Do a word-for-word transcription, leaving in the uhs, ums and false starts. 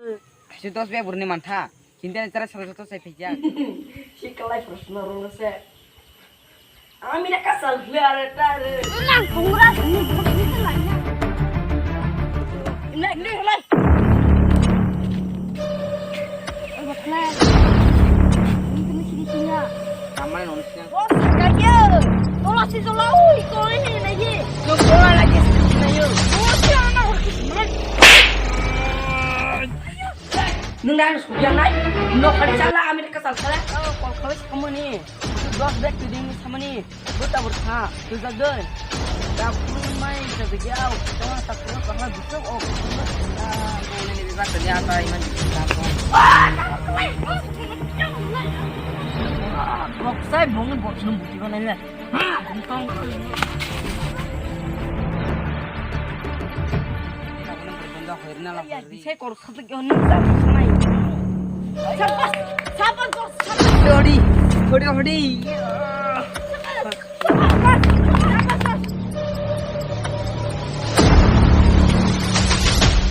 Kaisa dos bag burni mantha. Hinta ni chara sara joto sai phaijak. Si kalai proshno rwngse. Ami na kasal hwle are ta re. Nang khungra ni bhut ni lai na. Nang ni lai. Oi bhut na. Ni kini sini sini ya. Kamane nong sini. Oh, sakya. Tola si tola. Ui, koi ni na ye. Yo tola lagi sini na yo. Oh, si ana hor kisman. Nwng na sukya nai. No khali chala America chal chala. Oh, kol khali samani. Dos bag tu ding samani. Buta burkha, tujak doi. Da pun mai jagya, tama takro kama bisok ok. Ah, ini bisa kerja apa ini? Rok sai bong bok nung buti ko nai. Bong tong. Ini berbenda hoirna lah. Bisai kor khatuk yo nung sa nai. Sapas, sapas, sapas. Hodi, hodi, hodi.